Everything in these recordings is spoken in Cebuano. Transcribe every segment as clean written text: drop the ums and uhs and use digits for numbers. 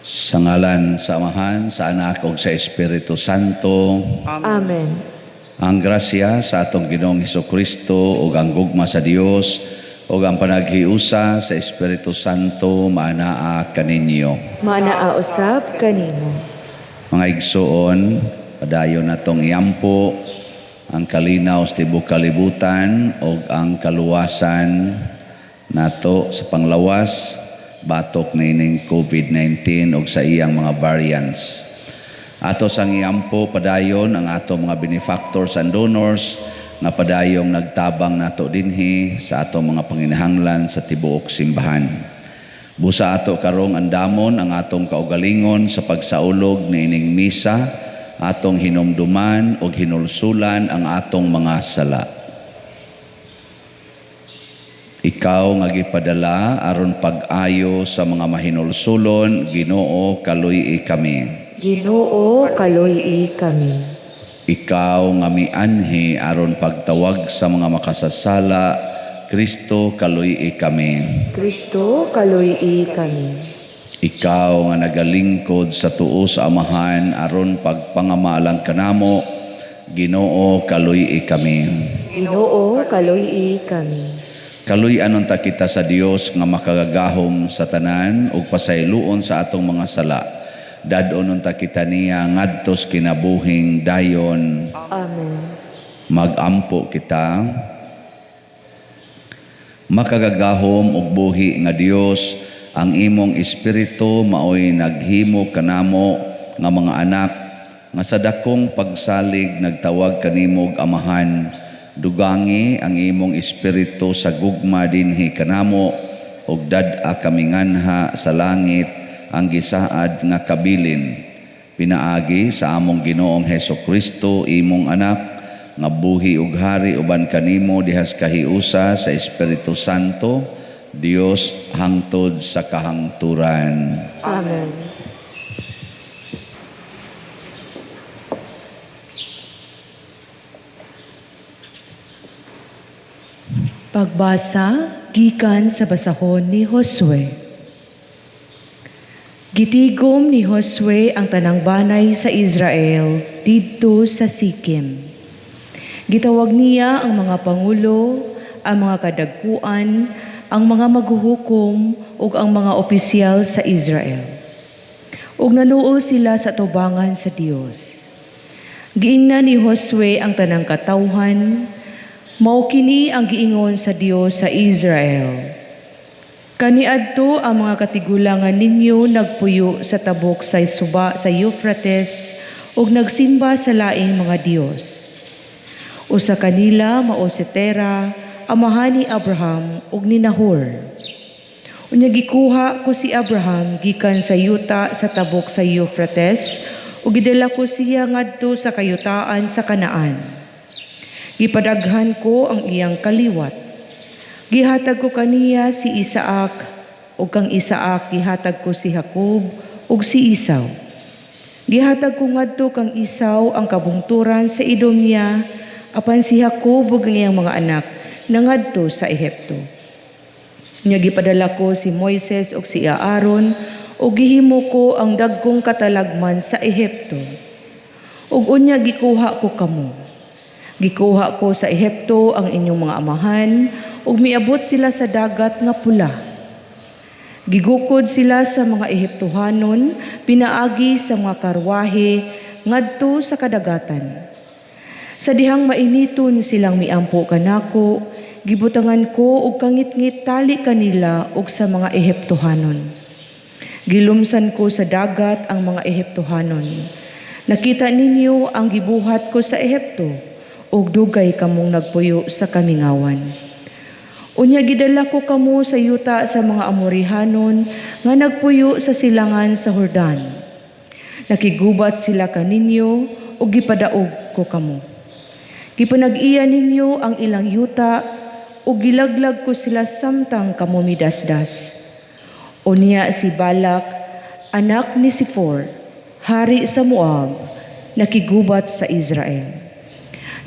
Sa ngalan sa Amahan, sa Anak ug sa Espiritu Santo. Amen. Ang grasya sa atong Ginoong Hesukristo ug ang gugma sa Dios ug ang panaghiusa sa Espiritu Santo maanaa kaninyo. Maanaa usab kanimo. Mga igsoon, padayon natong iampo ang kalinaw sa tibuok kalibutan ug ang kaluwasan nato sa panglawas batok niining COVID-19 ug sa iyang mga variants. Ato sang iampo padayon ang ato mga benefactors and donors nga padayong nagtabang nato dinhi sa ato mga panginahanglan sa tibuok simbahan. Busa ato karong andamon ang atong kaugalingon sa pagsaulog niining misa, atong hinumduman ug hinulsulan ang atong mga sala. Ikaw nga gipadala aron pag-ayo sa mga mahinulsulon, Ginoo, kaluy-i kami. Ginoo, kaluy-i kami. Ikaw nga mianhi aron pagtawag sa mga makasasala, Kristo, kaluy-i kami. Kristo, kaluy-i kami. Ikaw nga nagalingkod sa tuo sa Amahan aron pagpangamalang kanamo, Ginoo, kaluy-i kami. Ginoo, kaluy-i kami. Kaluy-an unta kita sa Dios nga makagagahom sa tanan ug pasayloon sa atong mga sala. Dad-on unta kita niya ngadto sa kinabuhing dayon. Amen. Magampo kita. Makagagahom ug buhi nga Dios, ang imong espiritu maoy naghimo kanamo nga mga anak nga sa dakong pagsalig nagtawag kanimo og Amahan. Dugangi ang imong espiritu sa gugma dinhi kanamo ug dad-a kami nganha sa langit ang gisaad nga kabilin pinaagi sa among Ginoong Hesukristo, imong anak, nga buhi ug hari uban kanimo dihas kahiusa sa Espiritu Santo, Dios, hangtod sa kahangturan. Amen. Pagbasa gikan sa basahon ni Josue. Gitigom ni Josue ang tanang banay sa Israel didto sa Sikem. Gitawag niya ang mga pangulo, ang mga kadagkuan, ang mga maghuhukom ug ang mga opisyal sa Israel. Ug nanuol sila sa tubangan sa Dios. Giingnan ni Josue ang tanang katawhan, mao kini ang giingon sa Dios sa Israel. Kaniadto ang mga katigulangan ninyo nagpuyo sa tabok sa suba sa Euphrates ug nagsimba sa laing mga dios. Usa kanila mao si Tera, amahan ni Abraham ug ni Nahor. Unya gikuha ko si Abraham gikan sa yuta sa tabok sa Euphrates ug gidala ko siya ngadto sa kayutaan sa Kanaan. Gipadaghan ko ang iyang kaliwat. Gihatag ko kaniya si Isaac, ug kang Isaac gihatag ko si Jacob ug si Esau. Gihatag ko ngadto kang Esau ang kabungturan sa Edomia, apan si Jacob ug ang iyang mga anak nangadto sa Ehipto. Nya gipadala ko si Moises ug si Aaron ug gihimo ko ang dagkong katalagman sa Ehipto. Ug unya gikuha ko kamo. Gikuha ko sa Ehipto ang inyong mga amahan ug miabot sila sa dagat nga pula. Gigukod sila sa mga Ehiptohanon pinaagi sa mga karwahe ngadto sa kadagatan. Sa dihang mainiton silang miampo kanako, gibutangan ko og kangitngit tali kanila ug sa mga Ehiptohanon. Gilumsan ko sa dagat ang mga Ehiptohanon. Nakita ninyo ang gibuhat ko sa Ehipto, ug dugay kamong nagpuyo sa kamingawan. Unya gidala ko kamo sa yuta sa mga Amorihanon nga nagpuyo sa silangan sa Jordan. Nakigubat sila kaninyo ug gipadaog ko kamo. Gipanag-iya ninyo ang ilang yuta ug gilaglag ko sila samtang kamo midasdas. Unya si Balak, anak ni Sifor, hari sa Moab, nakigubat sa Israel.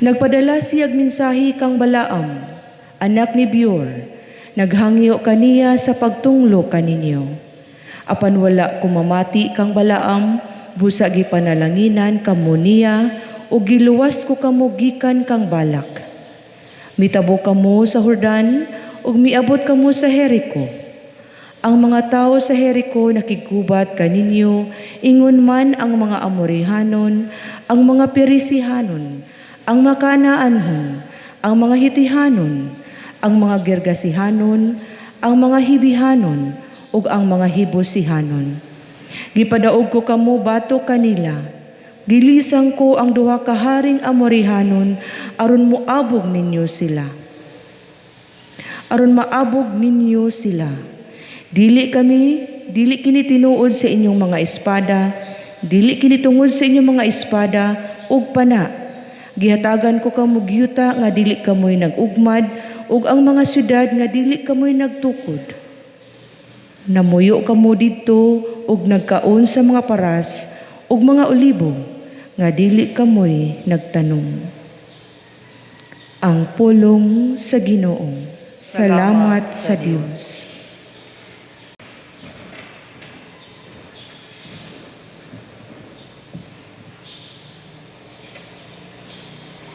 Nagpadala siyag mensahe kang Balaam, anak ni Beor, naghangyo kaniya sa pagtunglo kaninyo. Apan wala ko mamati kang Balaam, busa gipanalanginan kamo niya ug giluwas ko kamo gikan kang Balak. Mitabo kamo sa Jordan ug miabot kamo sa Jericho. Ang mga tawo sa Jericho nakiggubat kaninyo, ingon man ang mga Amorihanon, ang mga Perisihanon, ang mga Kanaanhon, ang mga Hitihanon, ang mga Girgasihanon, ang mga Hibihanon, ug ang mga Hibusihanon. Gipadaog ko kamo batok kanila. Gilisang ko ang duha ka haring Amorihanon aron moabog ninyo sila. Aron maabog ninyo sila. Dili kini tinuod sa inyong mga espada, dili kini tungod sa inyong mga espada ug pana. Gihatagan ko kamo yuta nga dili kamoy nag-ugmad ug ang mga syudad nga dili kamoy nagtukod. Namuyo kamo didto ug nagkaon sa mga paras ug mga olibo nga dili kamoy nagtanom. Ang pulong sa Ginoo. Salamat sa Dios.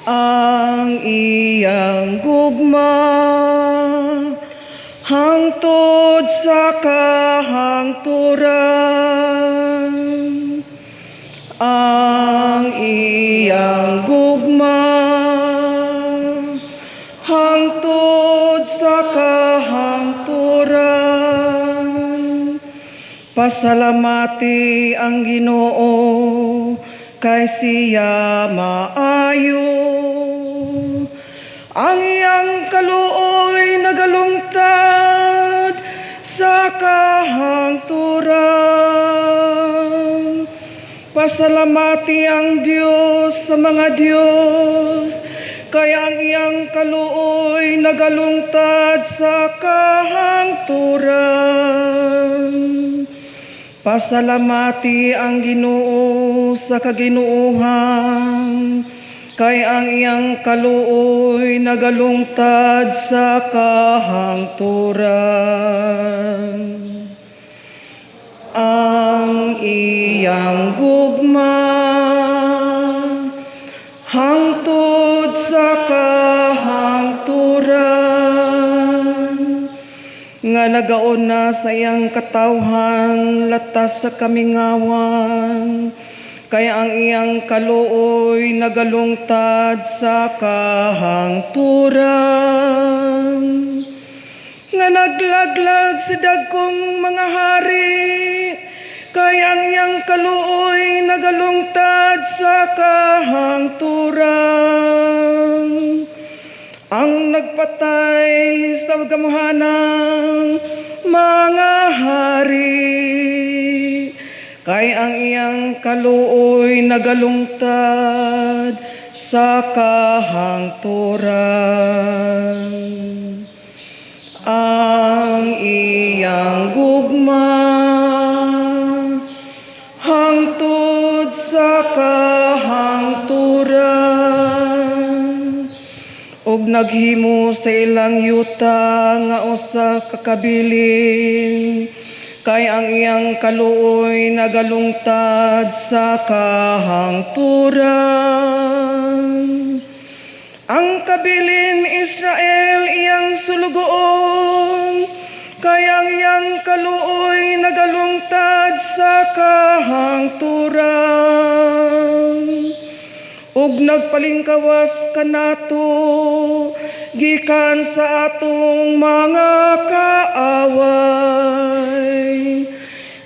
Ang iyang gugma hangtod sa kahangturan. Ang iyang gugma hangtod sa kahangturan. Pasalamati ang Ginoo kay siya maayo. Ang iyang kaluoy nagalungtad sa kahangturan. Pasalamati ang Dios sa mga Dios, kay ang iyang kaluoy nagalungtad sa kahangturan. Pasalamati ang Ginoo sa kaginuohan, kay ang iyang kaluoy nagalungtad sa kahangturan. Ang iyang gugma hangtod sa kahangturan, nga nagauna sa iyang katawhan latas sa kamingawan, kay ang iyang kaluoy nagalungtad sa kahangturan. Nga naglaglag sa dagkong mga hari, kay ang iyang kaluoy nagalungtad sa kahangturan. Ang nagpatay sa gamhanang mga hari, kay ang iyang kaluoy nagalungtad sa kahangturan. Ang iyang gugma hangtod sa kahangturan, ug naghimo sa ilang yuta nga usa ka kabilin, kay ang iyang kaluoy nagalungtad sa kahangturan. Ang kabilin Israel iyang sulugoon, kay ang iyang kaluoy nagalungtad sa kahangturan. Ug nagpalingkawas kanato gikan sa atong mga kaaway,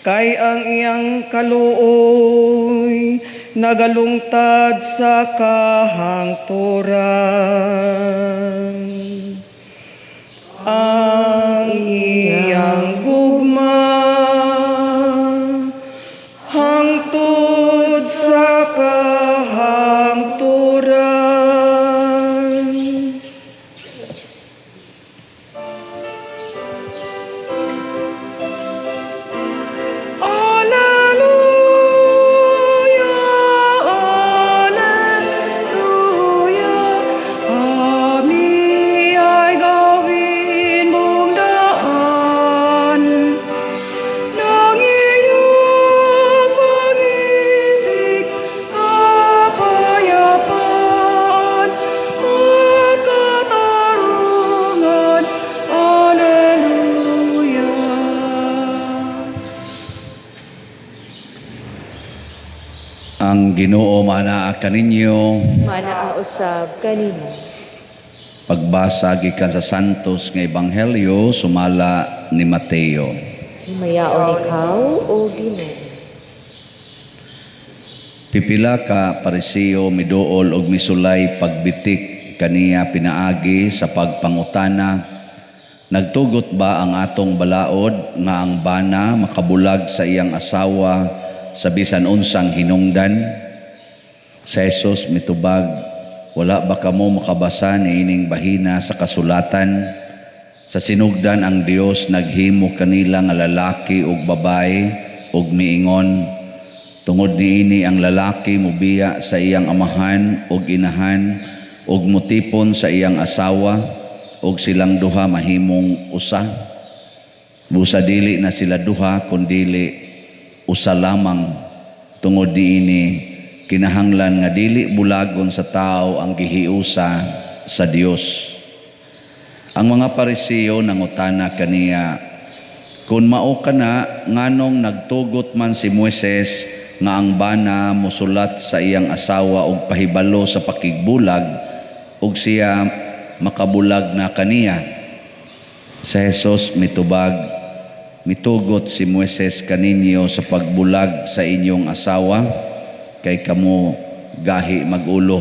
kay ang iyang kaluoy nagalungtad sa kahangturan. Ang iyang gugma hangtod sa kahangturan. Alleluia, Alleluia, kami ay gawin mong daan. Nang Ang Ginoo manaa kaninyo. Manaa usab kanimo. Pagbasa gikan sa Santos nga Ebanghelyo sumala ni Mateo. Himayaon ikaw, O Ginoo. Pipila ka Pariseo miduol og misulay pagbitik kaniya pinaagi sa pagpangutana, nagtugot ba ang atong balaod nga ang bana makabulag sa iyang asawa sa bisan unsang hinungdan? Sa Jesus mitubag, wala ba kamo makabasa niining bahina sa kasulatan? Sa sinugdan ang Dios naghimo kanila nga lalaki ug babae ug miingon, tungod niini ang lalaki mobiya sa iyang amahan ug inahan ug motipon sa iyang asawa ug silang duha mahimong usa. Busa dili na sila duha kundili usa lamang. Tungod niini kinahanglan nga dili bulagon sa tao ang gihiusa sa Dios. Ang mga Pariseo nangutana kaniya, kung mao kana, nganong nagtugot man si Moises nga ang bana mosulat sa iyang asawa og pahibalo sa pakigbulag ug siya makabulag na kaniya? Sa Jesus mitubag, mitugot si Moises kaninyo sa pagbulag sa inyong asawa, kay kamo gahi magulo.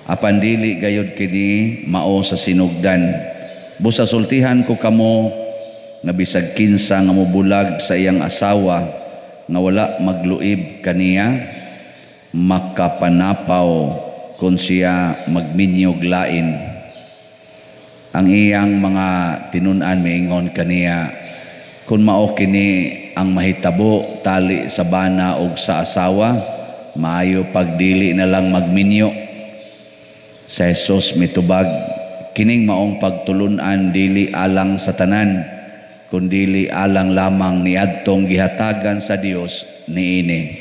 Apan dili gayod kini mao sa sinugdan. Busa sultihan ko kamo nga bisag kinsa nga mobulag sa iyang asawa nga wala magluib kaniya, makapanapaw kun siya magminyog lain. Ang iyang mga tinun-an miingon kaniya, kung mao kini ang mahitabo tali sa bana og sa asawa, maayo pagdili na lang magminyo. Sa Jesus mitubag, kining maong pagtulun-an dili alang sa tanan, kundili alang lamang niadtong gihatagan sa Dios niini.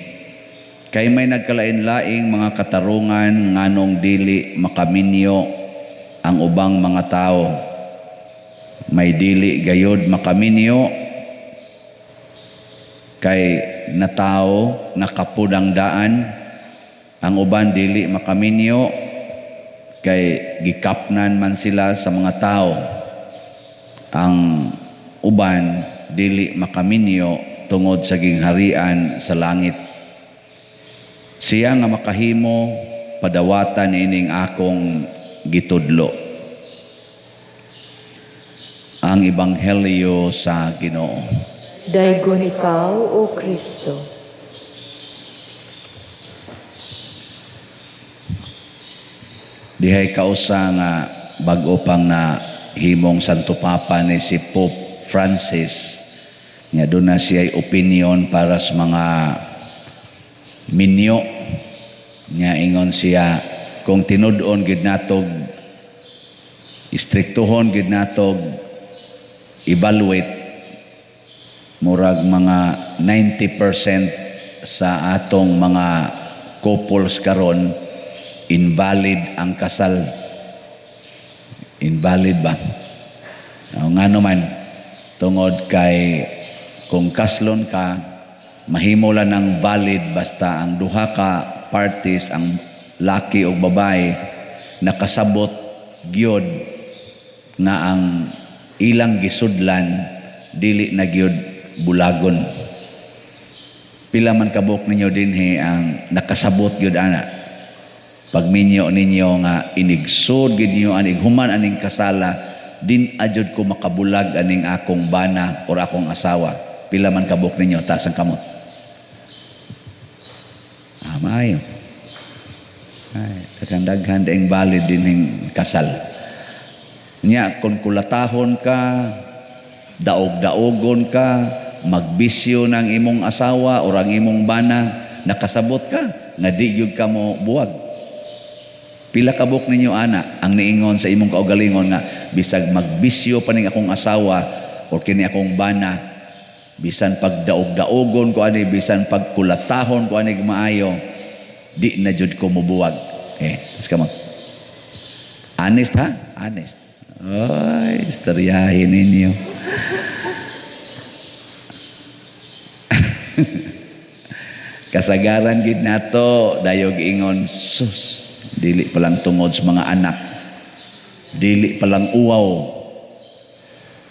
Kay may nagkalain-laing mga katarungan nganong dili makaminyo ang ubang mga tao. May dili gayod makaminyo kay natao nakapudang daan. Ang uban dili makaminyo kay gikapnan man sila sa mga tao. Ang uban dili makaminyo tungod sa gingharian sa langit. Siya nga makahimo padawatan ining akong gitudlo. Ang Ebanghelyo sa Ginoo. Daygon ikaw, O Kristo. Dihay kausa nga bag-o pang na himong Santo Papa ni si Pope Francis, nga doon na siya'y opinion para sa mga minyo. Nga ingon siya, kung tinud-on gid natog, istriktuhon gid natog, evaluate, murag mga 90% sa atong mga couples karon invalid ang kasal. Invalid ba? O, ngano man, tungod kay kung kaslon ka, mahimo lang ang valid basta ang duha ka parties, ang laki o babae, nakasabot gyud nga ang ilang gisudlan dili na gyud bulagon. Pila man kabuk ninyo dinhi ang nakasabot gyud ana. Pagminyo ninyo nga inigsod gyud ninyo aning human aning kasala, din adyod ko makabulag aning akong bana or akong asawa. Pila man kabuk ninyo, taas ang kamot. Ah, maayo. Ay, daghan-daghan daing valid dinhing kasal. Nya kung kulatahon ka, daog-daogon ka, magbisyo ng imong asawa or ang imong bana, nakasabot ka nga di gyud ka mo buwag. Pila kabuk ninyo ana ang niingon sa imong kaugalingon nga bisag magbisyo pa ning akong asawa or kini akong bana, bisan pagdaog-daogon ko ani, bisan pagkulatahon ko ani maayo, di na jud ko mobuwag. Let's come on. Honest ha? Honest. Ay, istoryahin ninyo. Kasagaran gid nato dayog ingon, "Sus, dili pa lang tungod sa mga anak, dili pa lang uwaw,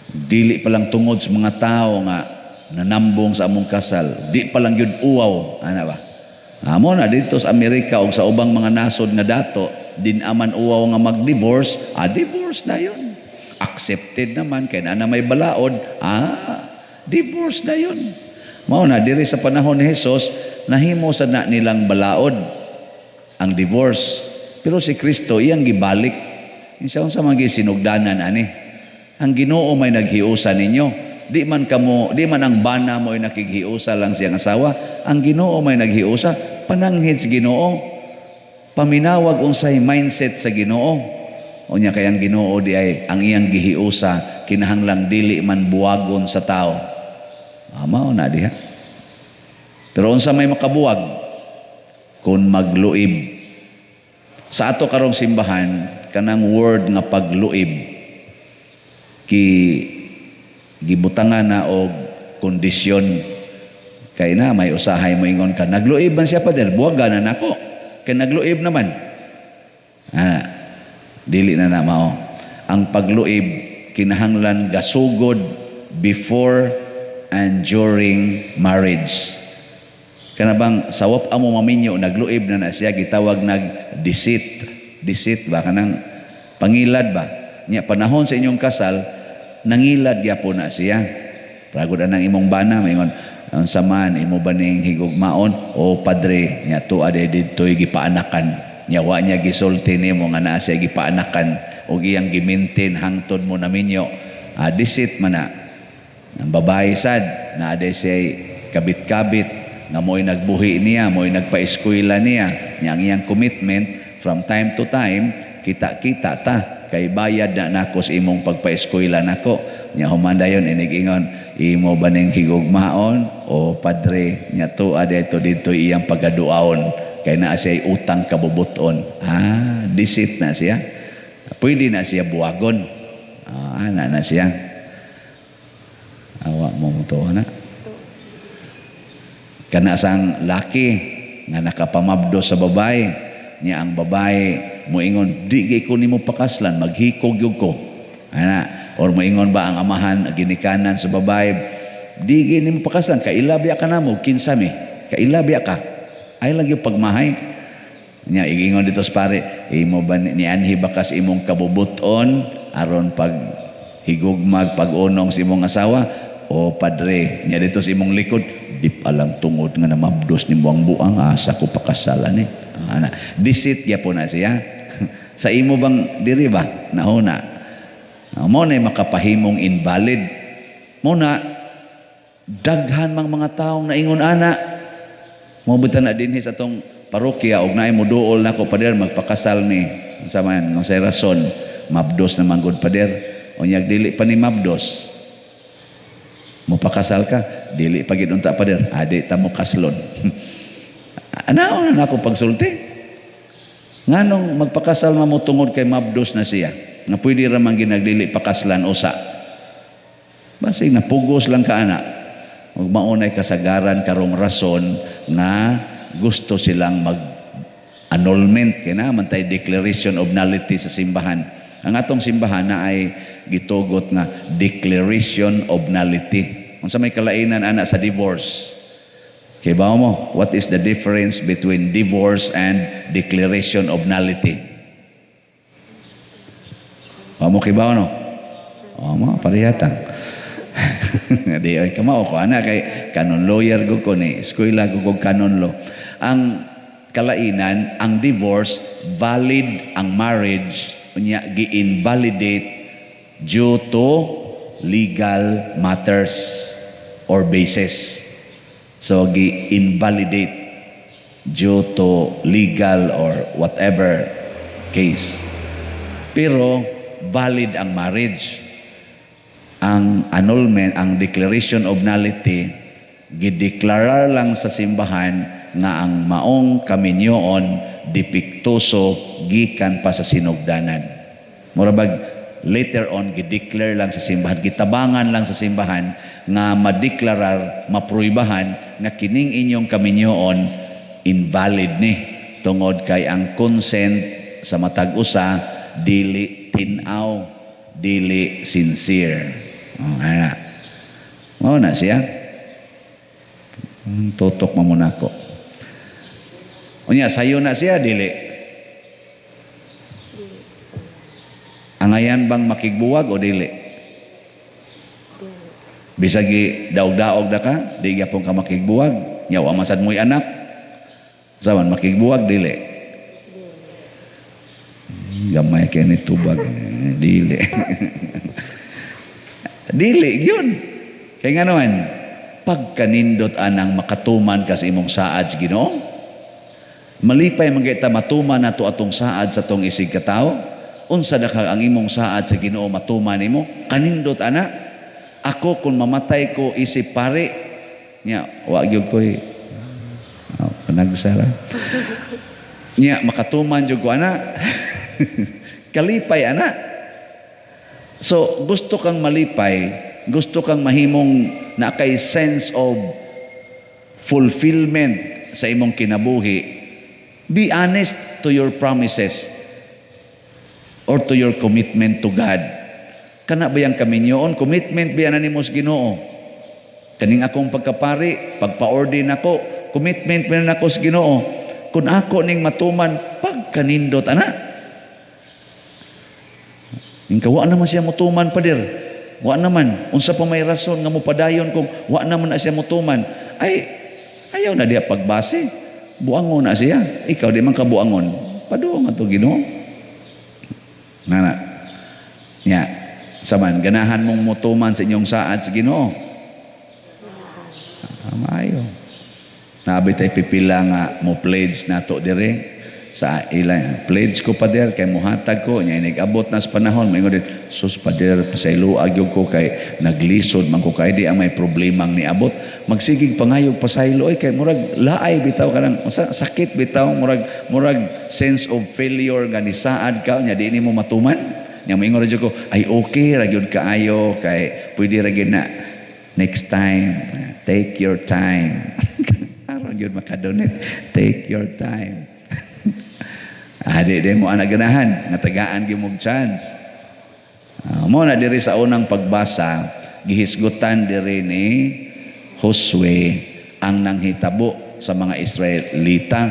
dili pa lang tungod sa mga tao nga nanambong sa among kasal, di pa lang gyud uwaw," ana ba? Amo na dito sa Amerika o sa ubang mga nasod nga dato, din aman uwaw nga mag-divorce, divorce na yun. Accepted naman kay na may balaod, divorce na yun. Mao na diri sa panahon ni Jesus, nahimo sa na nilang balaod ang divorce. Pero si Kristo iyang gibalik. Insa unsa man gisinugdanan ani? Ang Ginoo may naghiusa ninyo. Di man kamo, di man ang bana mo ay nakighiusa lang siyang asawa. Ang Ginoo may naghiusa, pananghid sa Ginoo. Paminawag unsay mindset sa Ginoo. Unya kay ang Ginoo di ay ang iyang gihiusa kinahanglang dili man buwagon sa tao. Mao na diha. Pero unsa may makabuwag kung magluib? Sa ato karong simbahan, kanang word nga pagluib ki gibutangan na og kondisyon, kay na may usahay mo ingon ka, "Nagluib man siya, pader, buwagan na nako kay nagluib naman." Dili na na mao. Ang pagluib kinahanglan gasugod before and during marriage. Kana bang sawap amo maminyo, nagluib na na siya, gitawag nag deceit. Deceit ba, kanang pangilad ba? Nya panahon sa inyong kasal, nangilad gyapon na siya. Pragod anang imong bana maingon, "Unsa man, imo ba ning higugmaon?" "O padre." Nya tuwa didtoy gipaanakan. Nya wa niya gisulti nimo nga naa siya gipaanakan ug iyang gimintin hangtod mo naminyo. Deceit man na. Ang babae sad naa day siya kabit-kabit nga mo'y nagbuhi niya, mo'y nagpa-eskwela niya. Nya ang iyang commitment, from time to time, kita-kita ta kay bayad na nako sa imong pagpa-eskwela nako. Nya human dayon inig-ingon, "Imo ba ning higugmaon?" "O padre." Nya tuwa dito dito iyang pagaduaon kay naa siya utang kabubuton. Deceit na siya. Pwede na siya buwagon. Ana na siya. Awa mo mo to na. Kana sang laki nga nakapamabdo sa babae, niya ang babae moingon, "Di gay ko nimo pakaslan, maghikog gyud ko." Ana, or moingon ba ang amahan ginikanan sa babae, "Di gay nimo pakaslan, kaila biya ka namo, kinsa mi, kaila biya ka." Ay lang yung pagmahay. Nya igingon dito sa pare, "Imo ba nianhi ba kas imong kabubuton aron pag higugmag pag-unong sa imong asawa?" "O padre." Nya dito sa imong likod, "Di pa lang tungod nga namabdos nimo ang buang, asa ko pakasalan ni." Ana, deceit gyapon na siya. Sa imo bang diri ba nahuna? Mo na makapahimong invalid. Mo na daghan mang mga taong naingon ana. Mo buta na dinhi sa atong parokya og naay moduol nako, "Pader, magpakasal mi." Unsa man unsay rason? "Mabdos na man gud, pader." Unyag dili pa ni mabdos, mo pakasal ka? "Dili pa gid unta, pader." Adi ta mo kaslon. Ana na ako pagsulti. Nganong magpakasal man mo tungod kay mabdos na siya? Nga pwede ra man ginagdili pakaslan usa. Basig napugos lang ka ana. Ug maunay kasagaran karong rason nga gusto silang mag annulment, kay na man tay declaration of nullity sa simbahan. Ang atong simbahan na ay gitugot nga declaration of nullity. Unsa may kalainan ana sa divorce? Kay ba mo, what is the difference between divorce and declaration of nullity? Wa mo kibaw, no? O mo parehata. Di ay kamao ko ana kay canon lawyer ko ko ni eskwela ko kog canon law. Ang kalainan, ang divorce, valid ang marriage, unya gi-invalidate due to legal matters or basis. So gi-invalidate due to legal or whatever case. Pero valid ang marriage. Ang annulment, ang declaration of nullity, gideklarar lang sa simbahan nga ang maong kaminyoon depektuso gikan pa sa sinugdanan. Mura bag later on gideclare lang sa simbahan, gitabangan lang sa simbahan nga madeklarar, mapruibahan nga kining inyong kaminyoon invalid ni tungod kay ang consent sa matag usa dili tin-aw, dili sincere. Oh, ana. Mao na siya. Tutok mo muna ako. Unya, sayo na siya, dili. Angayan bang makigbuwag o dili? Bisag daog-daog na ka, di gyapon ka makigbuwag. Nya, wa man sad mo'y anak. Saman, makigbuwag, dili. Gamay kay ni tubag. Dili. Dili, yun. Kaya nga naman, pagkanindot anang makatuman ka sa imong saad sa Ginoo, malipay man kita matuman nato atong saad sa tong isig katawo. Unsa na ka ang imong saad sa Ginoo matuman nimo? Kanindot ana. Ako kung mamatay ko isip pare, nya wa gyud koy oh, panagsara. Nya makatuman jud ko ana. Kalipay ana. So gusto kang malipay, gusto kang mahimong na kay sense of fulfillment sa imong kinabuhi. Be honest to your promises or to your commitment to God. Kana ba yang kaminyoon? Commitment ba yan nimo sa Ginoo? Kaning akong pagkapari, pagpa-ordain ako, commitment ba nako sa Ginoo? Kung ako ning matuman, pagkanindot ana. Ingka wa naman siya mutuman, pader. Wa naman. Unsa pa may rason nga mopadayon kung wa naman na siya mutuman? Ay, ayaw na diya pagbase. Buangon na siya. Ikaw di man ka buangon. Paduong ato Ginoo. Ngana. Nya, saman ganahan mong mutuman sa inyong saad sa Ginoo. Maayo. Naabay tay pipila nga mo pledge nato dire sa ila. Pledge ko, pader, kay muhatag ko nya inig-abot na sa panahon maingon din, "Sus, pader, pasaylo gyud ko kay naglisod man ko kay di ang may problemang niabot." Magsigig pangayog pasaylo oy kay murag laay bitaw kanang sakit bitaw, murag sense of failure nga nisaad ka nya di nimo matuman. Nya moingon ra jud ko, "Ay, okay ra gyud kaayo kay pwede ra gyud na next time." Take your time aron gyud makadonate. Take your time. Di mo anak ganahan nga tagaan gyud mo chance. Mo na diri sa unang pagbasa, gihisgutan diri ni Josue ang nanghitabo sa mga Israelita.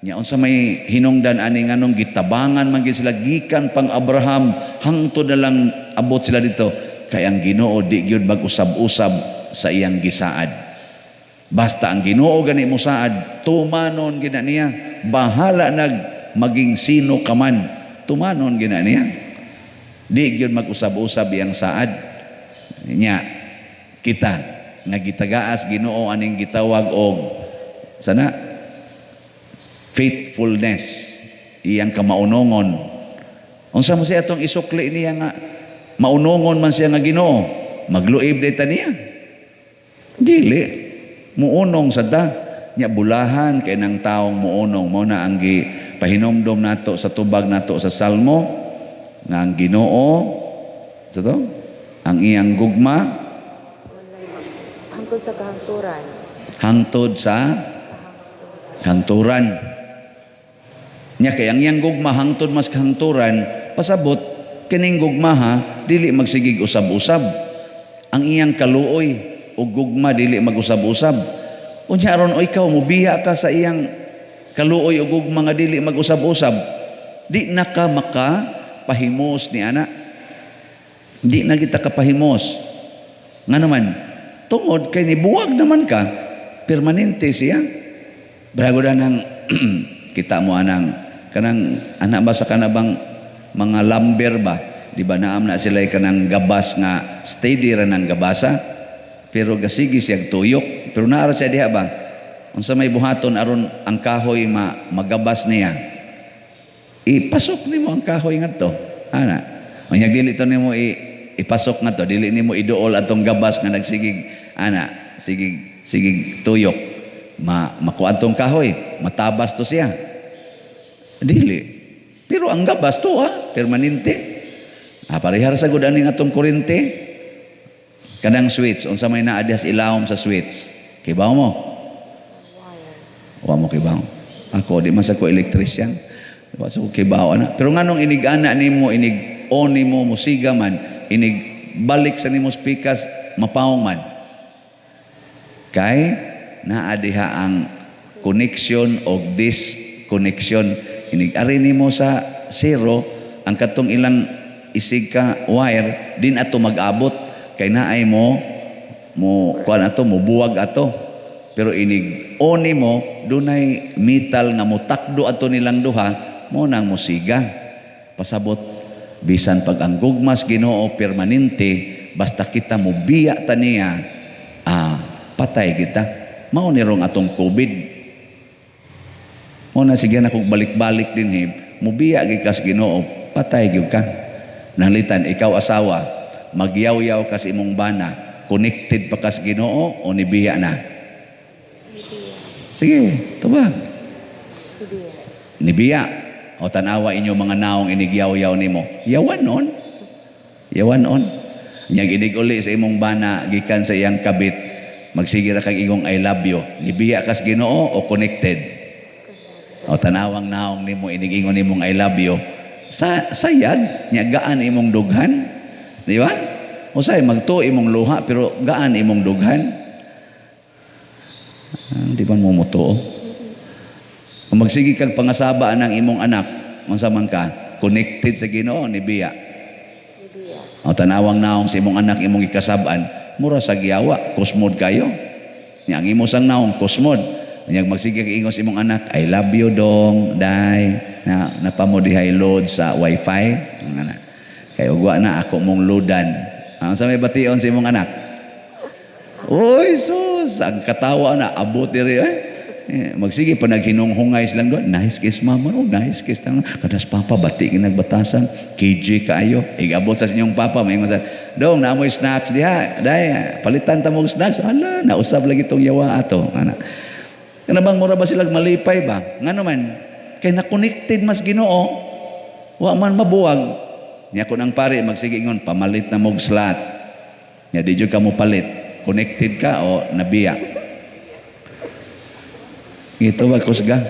Nya unsa may hinungdan ani, nganong gitabangan man gyud sila gikan pang Abraham hangtod na lang abot sila dito? Kay ang Ginoo di gyud mag-usab-usab sa iyang gisaad. Basta ang Ginoo gani mo saad, tumanon gina niya. Bahala nag maging sino ka man, tumanon gina niya. Di gyud mag-usab-usab iyang saad. Nya kita nga gitagaas Ginoo aning gitawag og sana faithfulness, iyang kamaunongon. Unsa mo siya atong isukli niya nga maunongon man siya nga Ginoo? Magluib ta niya? Dili. Muunong sa ta. Nya bulahan kay nang taong muunong. Mo na ang gi pahinomdom nato sa tubag nato sa Salmo nga ang Ginoo sa to ang iyang gugma hangtod sa kahangturan. Hangtod sa kahangturan. Nya kay ang iyang gugma hangtod mas kahangturan, pasabot kining gugma ha dili magsigig usab-usab. Ang iyang kaluoy o gugma dili mag-usab-usab. Unya aron o ikaw mobiya ka sa iyang kaluoy o gugma nga dili mag-usab-usab, di na ka makapahimos ni ana. Di na kita kapahimos. Nga naman, tungod kay nibuwag naman ka, permanente siya. Brago na nang kita mo anang kanang anak ba sa kanabang mga lumber ba? Di ba naam na sila kanang gabas nga steady ra nang gabasa? Pero gasigi siya tuyok. Pero naara siya diha ba? Unsa may buhaton aron ang kahoy magabas niya? Ipasok nimo ang kahoy ngadto. Ana. Unya dili to nimo ipasok ngadto, dili nimo iduol atong gabas nga nagsigig ana, sigig tuyok. Makuha atong kahoy, matabas to siya. Dili. Pero ang gabas to ha, permanente. Parehar sa gud aning atong kurente. Kanang switch, unsa may naa diha sa ilawom sa switch? Kibaw mo? Wa mo kibaw. Ako di man sa ko electrician. Wa sa ko kibaw ana. Pero nganong inig-ana nimo, inig on nimo musiga man, inig balik sa nimo pikas mapawong man? Kay naa diha ang connection o disconnection. Inig ari nimo sa zero, ang katong ilang isig ka wire din ato mag-abot kay naay mo mo kuan ato, mo buwag ato. Pero inig on nimo, dunay metal nga motakdo ato nilang duha, mo nang musiga. Pasabot, bisan pag ang gugmas Ginoo permanente, basta kita mo biya ta niya, patay kita. Mao ni rong atong COVID. Mo na sige na kog balik-balik din he, mubiya gyud kas Ginoo, patay gyud ka. Nalitan ikaw asawa, magyaw-yaw ka sa imong bana, connected pa kas Ginoo o nibiya na? Sige, tubag. Nibiya. O tanawa inyo mga naong inigyaw-yaw nimo. Yawan on. Yawan on. Nyag inig uli sa imong bana gikan sa iyang kabit, magsige ra kag ingong "I love you." Nibiya kas Ginoo o connected? O tanawang naong nimo inigingon nimong "I love you." Sa sayag nya gaan imong dughan. Di ba? Usay magtuo imong luha pero gaan imong dughan. Ah, di ba mo mutuo? Kung magsige kag pangasaba ng imong anak, unsa man ka, connected sa Ginoo, nibiya? O tanawang naong sa imong anak imong ikasab-an, mura sa giyawa, kusmod kayo. Nya ang imo sang naong kusmod. Nya magsige kag ingon sa imong anak, "I love you dong, day." Na napamo dihay load sa wifi. Ang anak. Kay ugwa na ako mong loadan. Ang sa may bation sa imong anak? Oy, sus, ang katawa na abot diri eh. Eh, magsige pa naghinunghungay silang doon. "Nice kiss, mama." "Oh, nice kiss." "Kadas papa, bati nagbatasan. KJ kaayo." Igabot sa inyong papa. May sa, "Dong, naamoy snacks diha. Day, palitan ta mong snacks." Hala, nausab lagi itong yawa ato. Ana. Kana bang mura ba silang malipay ba? Ngano man, kay na-connected mas Ginoo, wa man mabuwag. Nya kun ang pare magsige ingon, "Pamalit na mog slot." Nya di jud ka mo palit. Connected ka o nabiya? Ito ba kusga?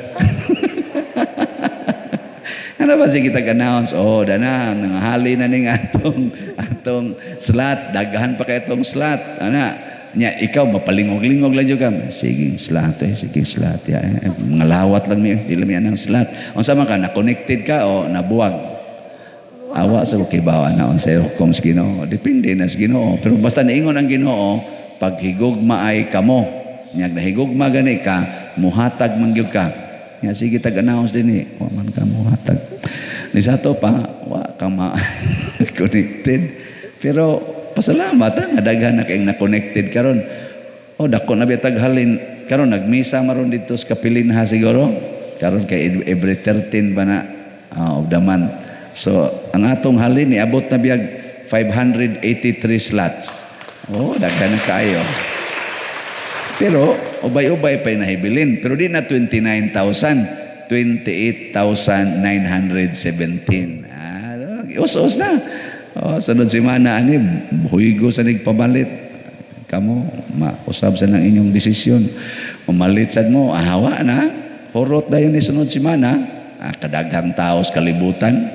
Ano ba sige tag-announce? Oh, dana, nangahali na ning atong atong slot, daghan pa kay atong slot. Ana, nya ikaw mapalingog-lingog lang jud ka. Sige, slot eh, sige slot ya. Eh, mga lawat lang mi, di lang mi anang slot. Unsa man ka, na connected ka o nabuwag? Awa sa kibaw na unsa hukom sa Ginoo. Depende na sa Ginoo. Pero basta niingon ang Ginoo, paghigugma ay kamo. Nya nahigugma gani ka, muhatag man gyud ka. Nya sige tag-announce din eh. Wa man ka muhatag. Ni sa ato pa, wa ka ma connected. Pero pasalamat ha, nga daghan na kayong na-connected karon. Oh, dako na bitag halin karon, nagmisa maron dito sa Kapilinha siguro. Karon kay every 13 ba na of the month. So, ang atong halin niabot na biyag 583 slots. Oh, daghan na kaayo. Pero ubay-ubay pa'y nahibilin. Pero di na 29,000, 28,917. Ah, us-us na. Oh, sunod semana ani huygo sa nagpamalit. Kamo mausab sa nang inyong desisyon. Mamalit sad mo, ahawa na. Horot dayon ni sunod semana. Ah, kadaghang tao sa kalibutan.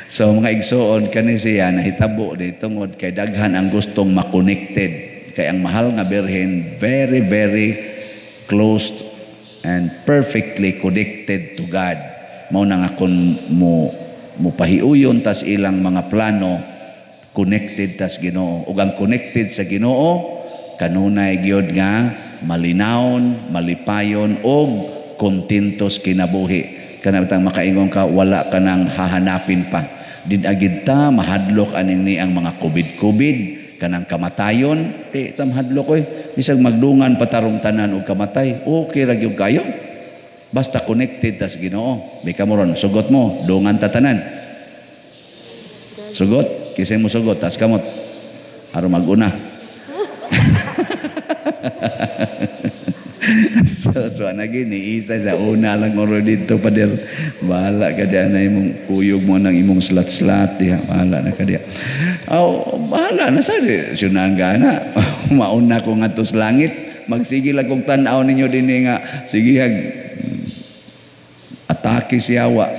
So mga igsoon, kani siya nahitabo di tungod kay daghan ang gustong ma-connected kay ang mahal nga Birhen, very very close and perfectly connected to God. Mao na nga kun mo mopahiuyon tas ilang mga plano, connected tas Ginoo. Ug ang connected sa Ginoo kanunay gyud nga malinawon, malipayon ug kontentos kinabuhi. Kana bitang makaingon ka, wala ka nang hahanapin pa. Din agid ta mahadlok aning ni ang mga COVID-COVID kanang kamatayon, di ta mahadlok oy. Bisag magdungan patarong tanan og kamatay, okay ra gyud kayo. Basta connected tas Ginoo. May kamo ron, sugot mo, dungan ta tanan. Sugot, kisay mo sugot, tas kamot. Aron maguna. So nagini isa sa una lang oro dito, pader. Bahala ka diyan na imong kuyog mo ng imong slat-slat diha, bahala na ka diha. Aw, bahala na sa syunan ka na. Mauna ko ngadto sa langit, magsige lang kog tan-aw ninyo dinhi nga sige hag atake siya wa.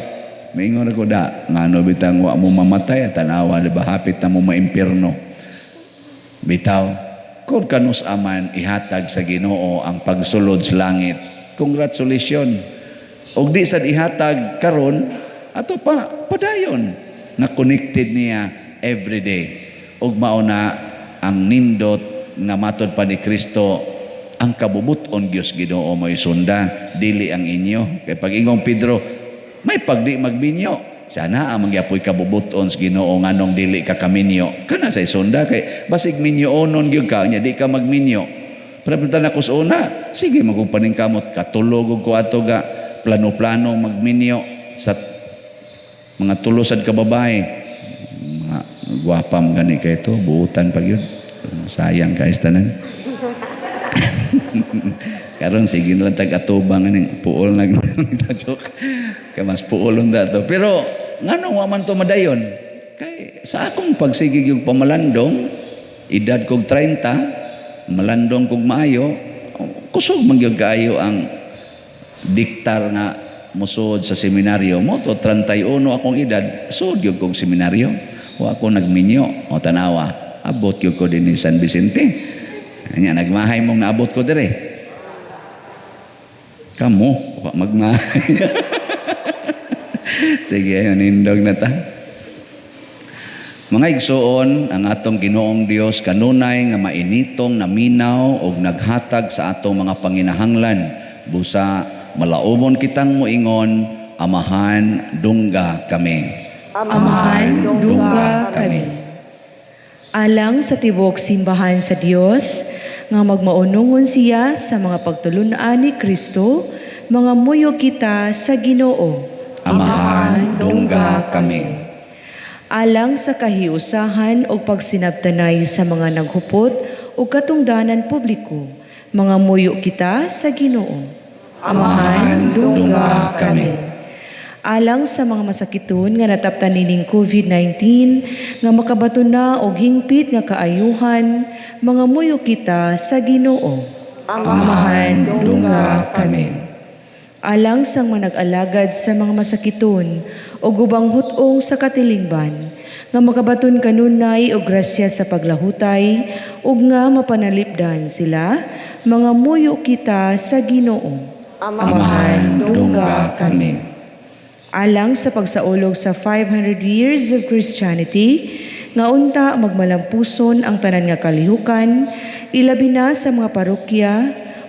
Maingon ako da, ngano bitang wa mo mamatay, tanawa di ba hapit na mo maimpierno. Bitaw, kung kanus aman ihatag sa Ginoo ang pagsulod sa langit, congratulations. Og di sad ihatag karon, ato pa padayon nga connected niya every day. Og mao na ang nindot nga matod pa ni Kristo, ang kabubuton Dios Ginoo mo'y sunda, dili ang inyo. Kay pag ingong Pedro, may pagdi magminyo. Sana ang mangyapoy kabubuton sa Ginoo nganong dili ka kaminyo. Kana sa isunda kay basig minyoonon gyud ka nya di ka magminyo. Pero punta na ko sa una, sige magkung paningkamot katulog og ko ato ga plano-plano magminyo sa mga tulo sad ka babae. Mga gwapa man gani kay to, buutan pa gyud. Sayang kay tanan. Karon sige na lang tag-atubang aning puol na joke. Kay mas puol unta to. Pero nganong wa man to madayon? Kay sa akong pagsige yung pamalandong, edad kog 30, malandong kog maayo, kusog man gyud kaayo ang diktar nga mosuod sa seminaryo. Mo to 31 akong edad, suod gyud kog seminaryo. Wa ko nagminyo o tanawa. Abot gyud ko dinhi San Vicente. Anya nagmahay mong naabot ko dire. Kamo, wa magmahay. Sige, nindog na ta. Mga igsoon, ang atong Ginoong Dios kanunay nga mainitong naminaw og naghatag sa atong mga panginahanglan. Busa malaumon kitang moingon, Amahan, dungga kami. Amahan, dungga kami. Alang sa tibuok simbahan sa Dios, nga magmaunungon siya sa mga pagtulun-an ni Kristo, mga muyo kita sa Ginoo. Amahan, dungga kami. Alang sa kahiusahan o pagsinabtanay sa mga naghupot o katungdanan publiko, mga muyo kita sa Ginoo. Amahan, dungga kami. Alang sa mga masakiton nga nataptan nining COVID-19 nga makabaton na og hingpit nga kaayuhan, mga muyo kita sa Ginoo. Amahan, dungga kami. Alang sa mga nag-alagad sa mga masakiton o gubang hutong sa katilingban, nga makabaton kanunay og grasya sa paglahutay ug nga mapanalipdan sila, mga muyo kita sa Ginoo. Amahan, dungga kami. Alang sa pagsaulog sa 500 years of Christianity, nga unta magmalampuson ang tanan nga kalihukan, ilabi na sa mga parokya,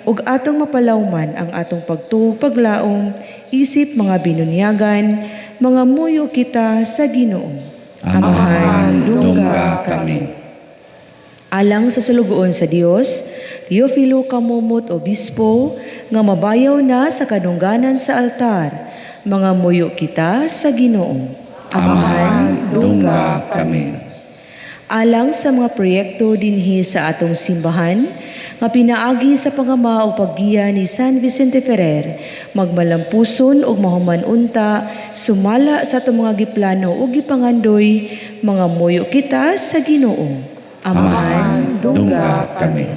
ug atong mapalawman ang atong pagtuo paglaom, isip mga binunyagan, mga muyo kita sa Ginoo. Amahan, dungga kami. Alang sa sulugoon sa Dios, Teofilo Camomot Obispo, nga mabayaw na sa kadungganan sa altar, mga muyo kita sa Ginoo. Amahan, dungga kami. Alang sa mga proyekto dinhi sa atong simbahan, nga pinaagi sa pangama o paggiya ni San Vicente Ferrer, magmalampuson ug mahuman unta, sumala sa atong mga giplano ug gipangandoy, mga muyo kita sa Ginoo. Amahan, dungga kami.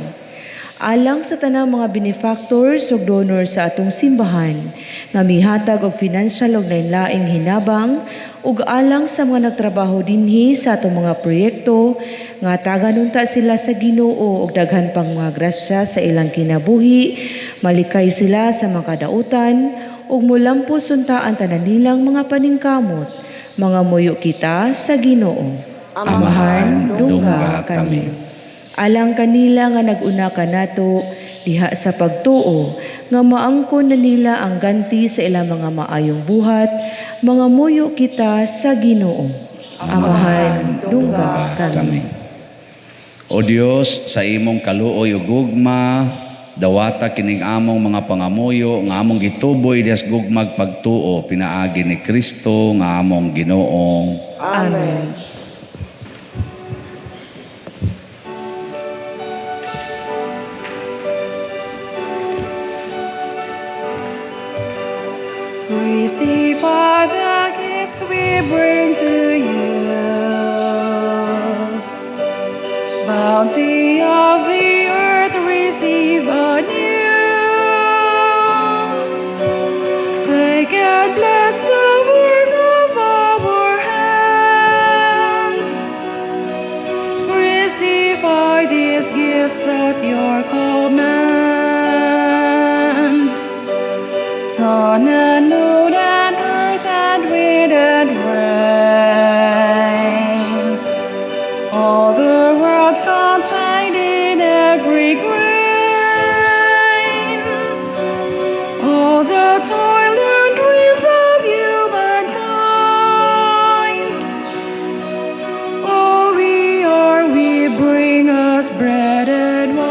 Alang sa tanang mga benefactors ug donors sa atong simbahan, nga mihatag og financial ug lain-laing hinabang, ug alang sa mga nagtrabaho dinhi sa atong mga proyekto, nga tagan unta sila sa Ginoo og daghan pang mga grasya sa ilang kinabuhi, malikay sila sa mga kadautan, ug mulampos unta ang tanan nilang mga paningkamot, mga muyo kita sa Ginoo. Amahan, dungga kami. Alang kanila nga nag-una kanato diha sa pagtuo, nga maangkon na nila ang ganti sa ilang mga maayong buhat, mga muyo kita sa Ginoo. Amahan, dungga kami. O Dios, sa imong kaluoy ug gugma, dawata kining among mga pangamuyo nga among gituboy diha sa gugmag pagtuo pinaagi ni Kristo nga among Ginoo. Amen. Christify the gifts we bring to you. Bounty of the earth, receive anew. Take and bless the work of our hands. Christify these gifts at your command. Sun and moon and earth and wind and rain, all the worlds contained in every grain, all the toil and dreams of humankind. All we are, we bring us bread and wine.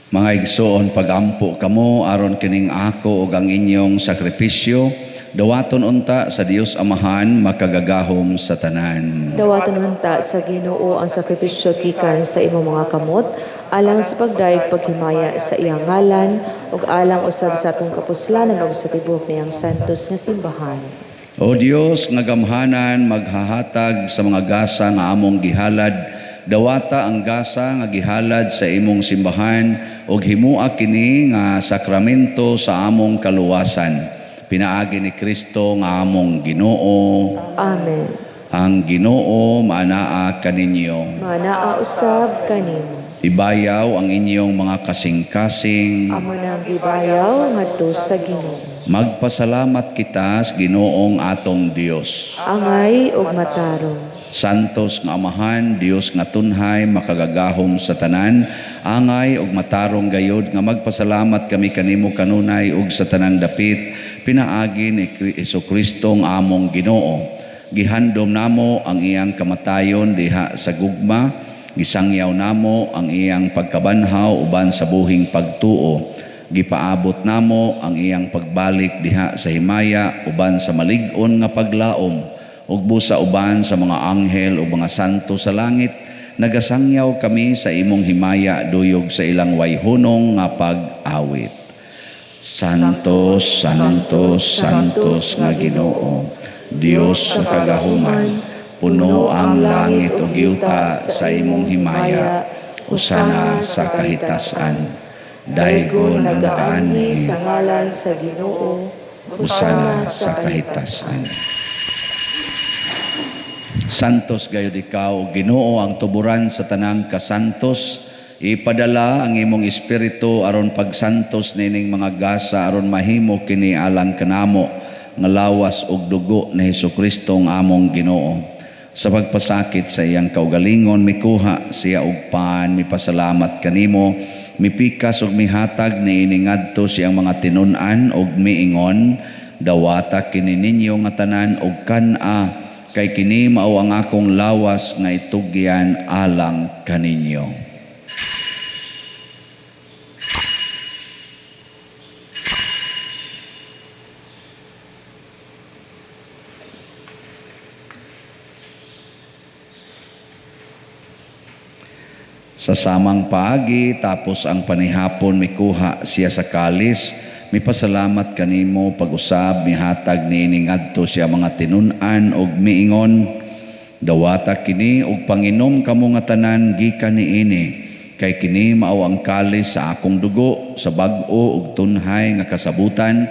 Mga igsoon, pagampo kamo aron kining ako ug ang inyong sakripisyo dawaton unta sa Dios Amahan makagagahom sa tanan. Dawaton unta sa Ginoo ang sakripisyo gikan sa imong mga kamot alang sa pagdayeg paghimaya sa iyang ngalan ug alang usab sa atong kapuslanan ug sa tibuok niyang santos nga simbahan. O Dios nga gamhanan maghahatag sa mga gasa nga among gihalad, dawata ang gasa nga gihalad sa imong simbahan ug himua kini nga sakramento sa among kaluwasan. Pinaagi ni Kristo nga among Ginoo. Amen. Ang Ginoo maanaa kaninyo. Maanaa usab kanimo. Ibayaw ang inyong mga kasing-kasing. Amo nang gibayaw ngadto sa Ginoo. Magpasalamat kita sa Ginoong atong Dios. Angay ug matarong. Santos nga Amahan, Dios nga tunhay, makagagahom sa tanan, angay ug matarong gayod nga magpasalamat kami kanimo kanunay ug sa tanang dapit, pinaagi ni Hesukristo nga among Ginoo. Gihandom namo ang iyang kamatayon diha sa gugma, gisangyaw namo ang iyang pagkabanhaw uban sa buhing pagtuo. Gipaabot namo ang iyang pagbalik diha sa himaya uban sa malig-on nga paglaom, ug busa uban sa mga anghel ug mga santo sa langit. Nagasangyaw kami sa imong himaya duyog sa ilang wayhunong nga pag-awit. Santos, Santos, Santos nga Ginoo, Dios sa kagahuman, puno ang langit ug yuta sa imong himaya, usana sa kahitasan. Daygon ang nagaanhi sa ngalan sa Ginoo, usana sa kahitasan. Santos gayud ikaw, Ginoo, ang tuburan sa tanang kasantos. Ipadala ang imong espiritu aron pagsantos nining mga gasa aron mahimo kini alang kanamo nga lawas ug dugo ni Hesukristo ang among Ginoo. Sa pagpasakit sa iyang kaugalingon mikuha siya og pan, mipasalamat kanimo, mipikas ug mihatag niini ngadto siyang mga tinun-an ug miingon, dawata kini ninyo nga tanan ug kan-a, kay kini mao ang akong lawas nga itugyan alang kaninyo. Sa samang paagi, tapos ang panihapon, mikuha siya sa kalis, mipasalamat kanimo, pag-usab, mihatag niini ngadto siya mga tinun-an og miingon, dawata kini og panginom kamo nga tanan gikan niini, kay kini mao ang kalis sa akong dugo, sa bag-o ug tunhay nga kasabutan,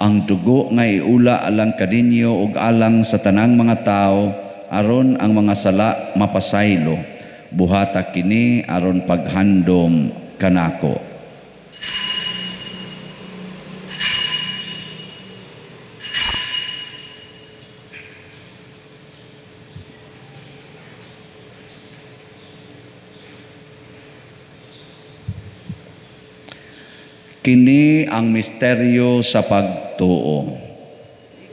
ang dugo nga iula alang kaninyo ug alang sa tanang mga tawo, aron ang mga sala mapasaylo. Buhata kini aron paghandom kanako. Kini ang misteryo sa pagtuo.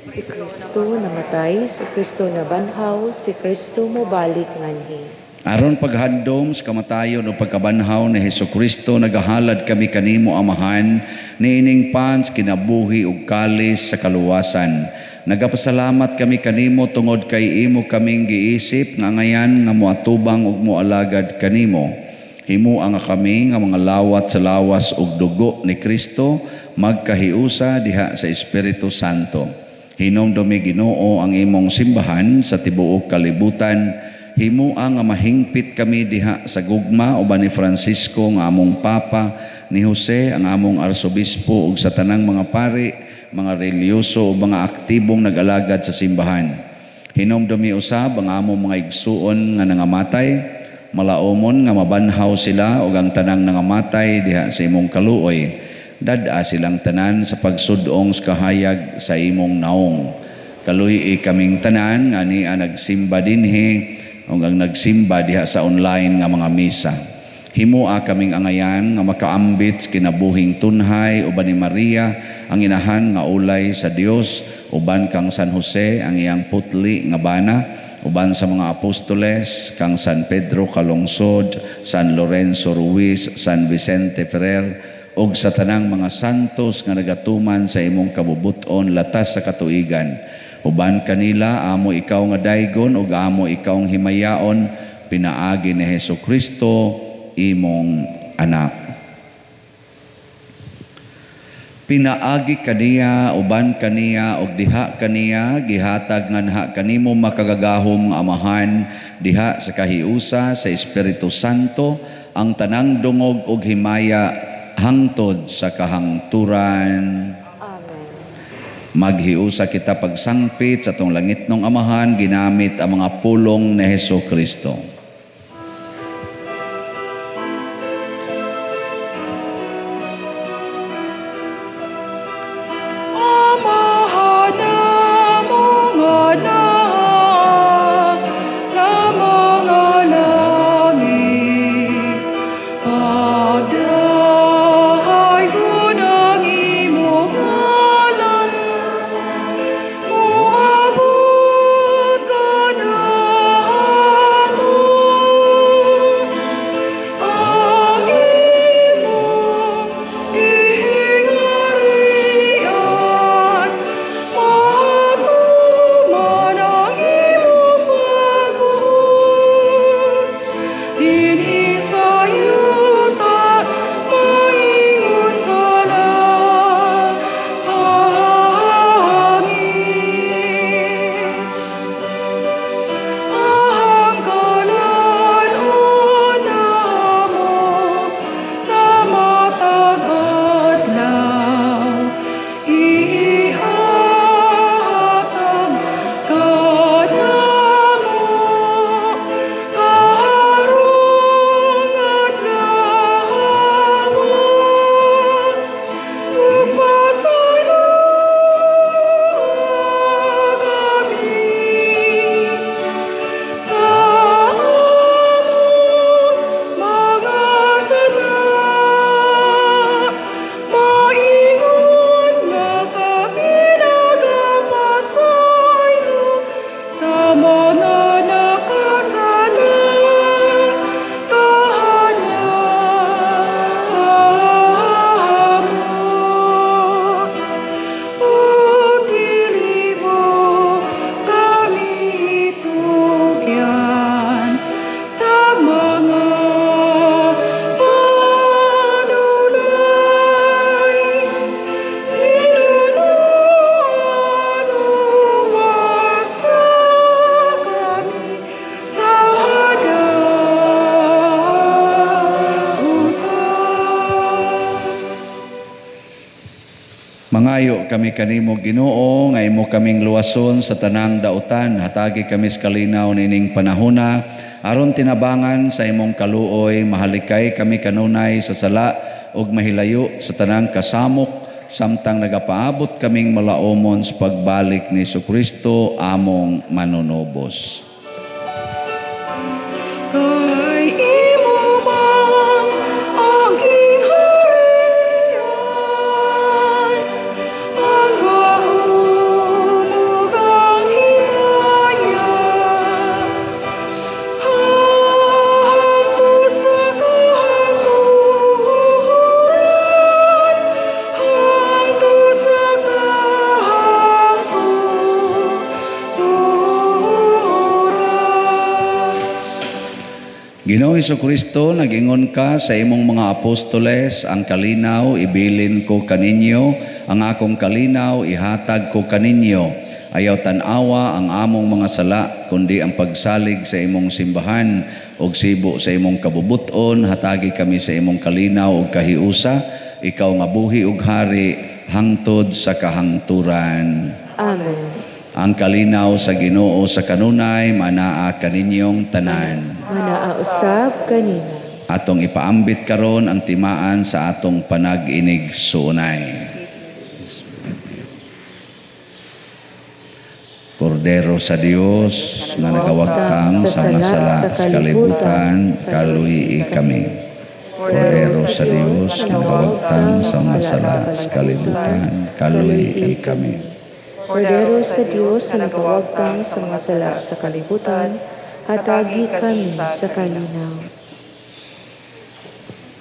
Si Kristo namatay, si Kristo nabanhaw, si Kristo mobalik nganhi. Aron paghandom sa kamatayon o pagkabanhaw ni Hesukristo, nagahalad kami kanimo Amahan, niining pans kinabuhi ug kalis sa kaluwasan. Nagapasalamat kami kanimo tungod kay imo kaming giisip nga ngayan nga moatubang ug moalagad kanimo. Himua nga kami nga mga lawat sa lawas ug dugo ni Kristo magkahiusa diha sa Espiritu Santo. Hinumdumi, Ginoo, ang imong simbahan sa tibuok kalibutan. Himua nga mahingpit kami diha sa gugma uban ni Francisco nga among Papa, ni Jose ang among Arsobispo ug sa tanang mga pari, mga relihiyoso ug mga aktibong nag-alagad sa simbahan. Hinumdumi usab ang among mga igsuon nga nangamatay, malaumon nga mabanhaw sila ug ang tanang nangamatay diha sa imong kaluoy. Dad-a silang tanan sa pagsudong sa kahayag sa imong naong. Kaluy-i kaming tanan nga ania nagsimba dinhi ug ang nagsimba diha sa online nga mga misa. Himua kaming angayan nga makaambit sa kinabuhing tunhay uban ni Maria ang inahan nga ulay sa Dios, uban kang San Jose ang iyang putli nga bana, uban sa mga apostoles kang San Pedro Calungsod, San Lorenzo Ruiz, San Vicente Ferrer ug sa tanang mga santos nga nagatuman sa imong kabubut-on latas sa katuigan. Uban kanila amo ikaw nga daygon ug amo ikaw ang himayaon pinaagi ni Hesus Kristo imong anak. Pinaagi kaniya, uban kaniya ug diha kaniya gihatag nganha kanimo makagagahom nga Amahan diha sa kahiusa sa Espiritu Santo ang tanang dungog ug himaya hangtod sa kahangturan. Amen. Maghiusa kita pagsangpit sa atong langitnong Amahan ginamit ang mga pulong ni Hesus Kristo. Amahan namo nga naa sa mga langit, pagdahaygon ang imong ngalan, moabot kanamo ang imong gingharian, matuman ang imong pagbuot, dinhi sa yuta maingon sa langit. Ang kalan-on namo sa matag adlaw, ihatag kanamo karong adlaw, ug pasayloa kami sa among mga sala, maingon nga kami nagapasaylo sa mga nakasala kanamo. Ug dili mo kami itugyan sa mga panulay. Tinunuan luwasa kami sa kadautan. Mangayo kami kanimo, Ginoo, nga imo kaming luwason sa tanang dautan. Hatagi kami sa kalinaw nining panahona aron tinabangan sa imong kaluoy mahalikay kami kanunay sa sala ug mahilayo sa tanang kasamok samtang nagapaabot kaming malaumon sa pagbalik ni Hesukristo among manunubos. Kay imo man ang gingharian, ang gahom ug ang himaya, hangtod sa kahangturan, hangtod sa kahangturan. Ginoong Kristo, nag-ingon ka sa imong mga apostoles, "Ang kalinaw ibilin ko kaninyo, ang akong kalinaw ihatag ko kaninyo. Ayaw tan-awa ang among mga sala, kundi ang pagsalig sa imong simbahan ug sibo sa imong kabubuton, hatagi kami sa imong kalinaw ug kahiusa, ikaw nga buhi ug hari hangtod sa kahangturan." Amen. Ang kalinaw sa Ginoo sa kanunay manaa kaninyong tanan. Manaa usab kanimo. Atong ipaambit karon ang timaan sa atong panag-inig-suunay. Kordero sa Dios nga nagawagtang sa mga sala sa kalibutan, kaluyi kami. Kordero sa Dios nga nagawagtang sa mga sala sa kalibutan, kaluyi kami. Kordero sa Dios nga nagawagtang sa mga sala sa kalibutan, hatagi kami sa kalinaw.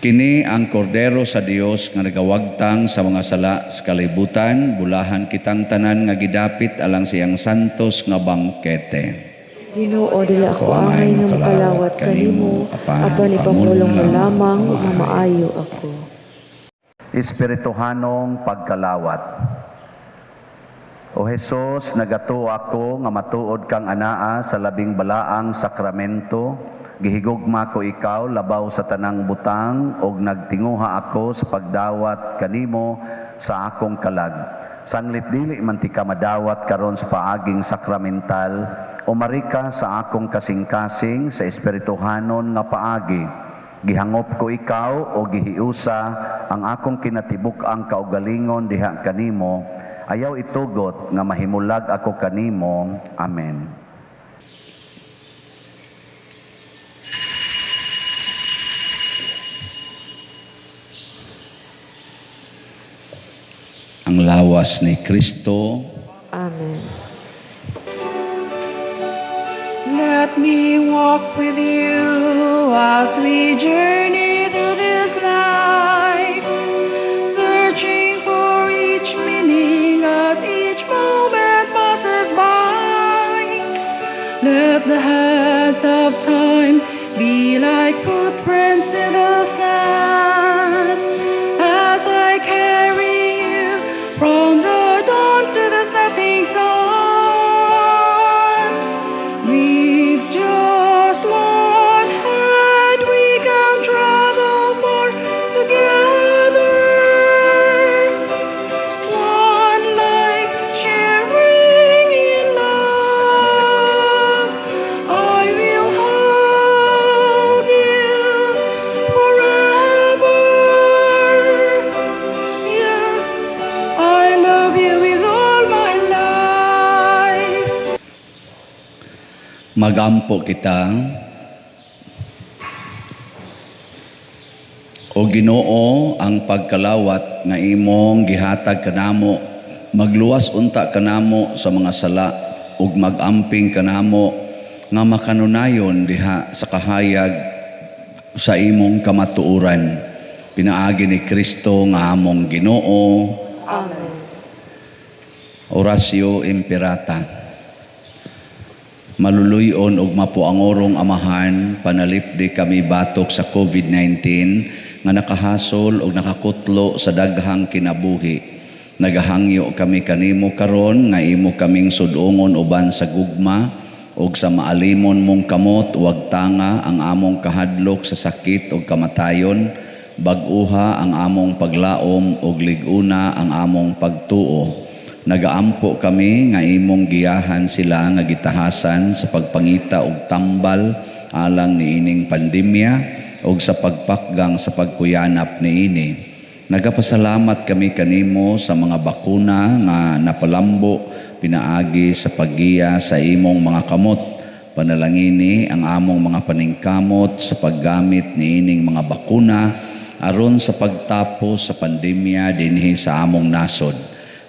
Kini ang Kordero sa Dios nga nagawagtang sa mga sala sa kalibutan, bulahan kitang tanan nga gidapit alang siyang santos nga bangkete. Ginoo, dili ako angay nga makalawat kanimo, apan ipamulong mo lamang ug mamaayo ako. Espirituhanong pagkalawat. O Hesus, nagatuo ako nga matuod kang anaa sa labing balaang sakramento. Gihigugma ko ikaw labaw sa tanang butang ug nagtinguha ako sa pagdawat kanimo sa akong kalag. Sanglit dili man tika madawat karon sa paaging sakramental, umari ka sa akong kasing-kasing sa espirituhanon nga paagi. Gihangop ko ikaw o gihiusa ang akong kinatibuk-ang kaugalingon diha kanimo. Ayaw itugot nga mahimulag ako kanimo. Amen. Ang lawas ni Kristo. Amen. Let me walk with you as we journey through this life, searching for each meaning as each moment passes by. Let the hands of time be like footprints in the sand as I carry you from the dawn to the setting sun. With just one hand we can travel far together. One life sharing in love. I will hold you forever. Yes, I love you with all my life. Magampo kita. O Ginoo, ang pagkalawat nga imong gihatag kanamo, magluwas unta kanamo sa mga sala ug magamping kanamo nga makanunayon diha sa kahayag sa imong kamatuoran. Pinaagi ni Kristo nga among Ginoo. Amen. Oratio Imperata. Maluluyon ug mapuangorong Amahan, panalipdi kami batok sa COVID-19 nga nakahasol ug nakakutlo sa daghang kinabuhi. Nagahangyo kami kanimo karon nga imo kaming sudongon uban sa gugma ug sa maalimon mong kamot, wag tanga ang among kahadlok sa sakit ug kamatayon, bag-uha ang among paglaom ug lig-una ang among pagtuo. Nagaampo kami nga imong giyahan sila nga gitahasan sa pagpangita og tambal alang niining pandemya ug sa pagpakgang sa pagkuyanap niini. Nagapasalamat kami kanimo sa mga bakuna nga napalambo pinaagi sa paggiya sa imong mga kamot. Panalangini ang among mga paningkamot sa paggamit niining mga bakuna aron sa pagtapos sa pandemya dinhi sa among nasod.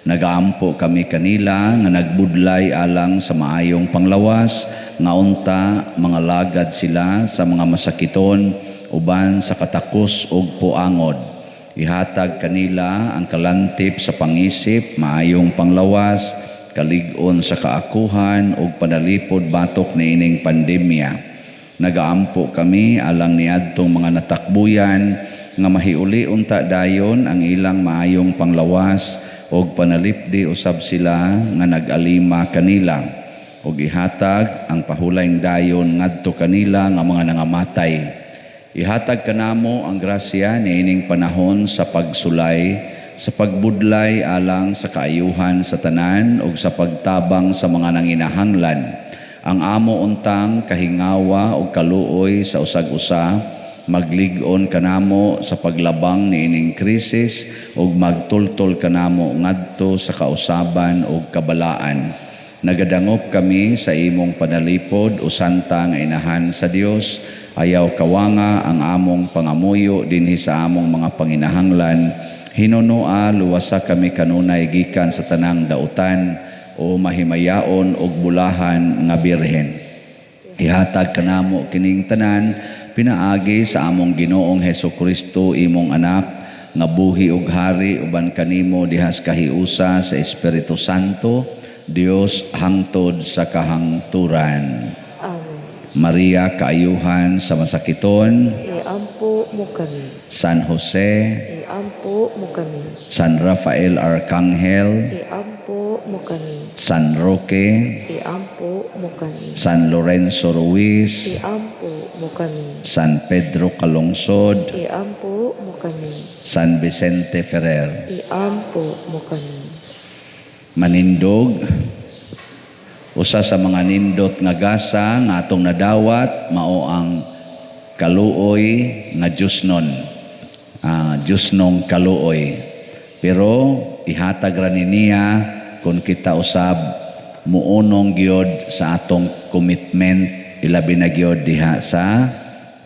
Nagaampo kami kanila nga nagbudlay alang sa maayong panglawas, nga unta mga lagad sila sa mga masakiton uban sa katakos ug puangod. Ihatag kanila ang kalantip sa pangisip, maayong panglawas, kalig-on sa kaakuhan ug panalipod batok niining pandemya. Nagaampo kami alang niadtong mga natakbuyan nga mahiuli unta dayon ang ilang maayong panglawas og panalipdi usab sila nga nag-alima kanila og ihatag ang pahulayng dayon ngadto kanila nga mga nangamatay. Ihatag kanamo ang grasya niining panahon sa pagsulay, sa pagbudlay alang sa kaayuhan sa tanan ug sa pagtabang sa mga nanginahanglan. Ang amo untang kahingawa ug kaluoy sa usag-usa maglig-on kanamo sa paglabang niining krisis ug magtultol kanamo ngadto sa kausaban ug kabalaan. Nagadangop kami sa imong panalipod o santa nga Inahan sa Dios. Ayaw kawanga ang among pangamuyo dinhi sa among mga panginahanglan. Hinunoa, luwasa kami kanunay gikan sa tanang dautan o mahimayaon og bulahan nga Birhen. Ihatag kanamo kining tanan pinaagi sa among Ginoong Hesus Kristo, imong anak, nga buhi ug hari uban kanimo dihas kahiusa sa Espiritu Santo, Dios, hangtod sa kahangturan. Amen. Maria, kaayuhan sa masakiton, Iampo mo kami. San Jose, Iampo mo kami. San Rafael Arcangel, Iampo mo kami. San Roque, Iampo mo kami. San Lorenzo Ruiz, Iampo mo kami. San Pedro Calungsod, Iampo mo kami. San Vicente Ferrer. Iampo mo kami. Manindog, usa sa mga nindot nga gasa nga atong nadawat mao ang kaluoy nga Diyosnon. Diyosnong kaluoy. Pero ihatag ra ni niya kung kita usab muunong gyud sa atong commitment, ilabi na gyud diha sa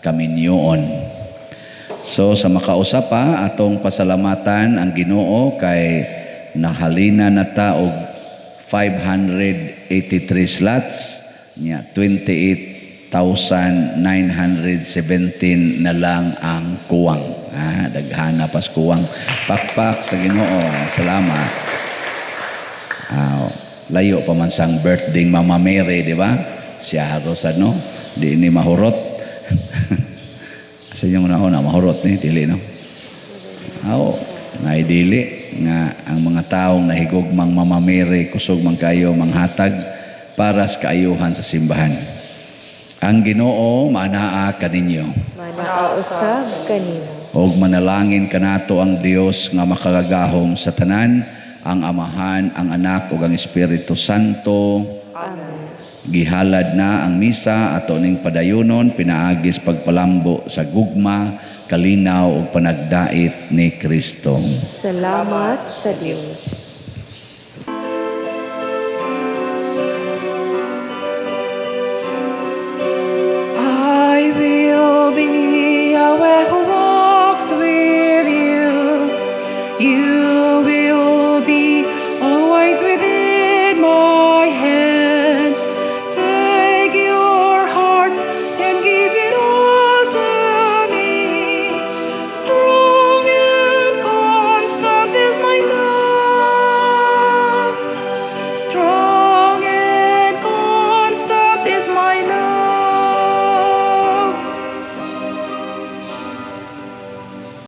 kaminyoon. So sa makausa pa, atong pasalamatan ang Ginoo kay nahalina na ta og 583 slots nya, 28,917 na lang ang kuwang. Daghana pas kuwang. Pakpak sa Ginoo. Salamat. Layo pa man sang birthday Mama Mary, di ba? Siya haros ano, di ni mahurot. Sa inyong una, mahurot ni, dili no? Aw, naidili nga ang mga taong nahigugmang Mama Mary, kusog man kayo manghatag para sa kaayuhan sa simbahan. Ang Ginoo maanaa kaninyo. Manaa usab kanimo. Og manalangin kanato ang Dios nga makagagahom sa tanan, ang Amahan, ang Anak ug ang Espiritu Santo. Amen. Gihalad na ang misa, ato ning padayonon pinaagis pagpalambo sa gugma, kalinaw ug panagdait ni Kristo. Salamat sa Dios.